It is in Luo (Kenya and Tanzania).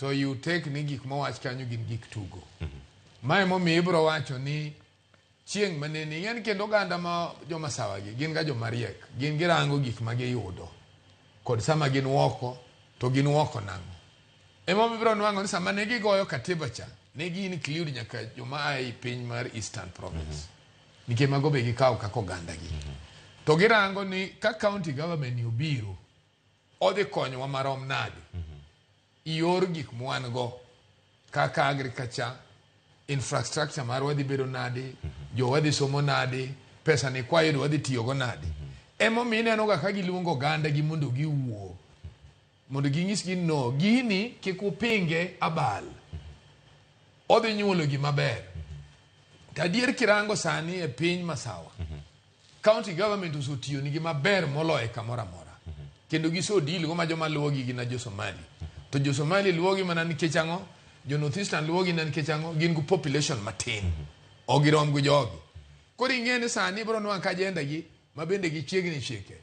to you take ni gik mowach kanyo gin gik tugo. Mae momiyo ibiro wacho ni chieng' manene ing'e ni kendo oganda ma jomasawa gi gin ga joma riek gin girango gik ma giyudo kod sama gin woko to gin woko nang'o emomiyo ibiro nwang'o ni sama ne gigoyo katiba cha ne gi include nyaka joma a ei piny mar Eastern Province nikech mago be gikawo kaka oganda gi to girango ni ka county government ni obiro odhi konyowa marom nade yor gik mwan go kaka agriculture infrastructure marwa dhi bedo nade jowa dhi somo nade pesa ni kwayudo wadhi tiyogo nade emomiyo ineno ga ka giluongo oganda gi mondo giwuo mondo ginyisgi no gini kik upinge abal odhi nyuolo gima ber to adier kirango sani e piny masawa county government osetiyo nigi maber moloyo kamoro amora kendo gisedeal go ma joma luwogi gin jo Somali to jo Somali luwogi mana nikech ang'o jo North Eastern luwogi mana nikech ang'o gin gi population matin ok girom gi jogi koro ing'e ni sani ibiro nwang' ka agenda gi ma bende gichiegni chike.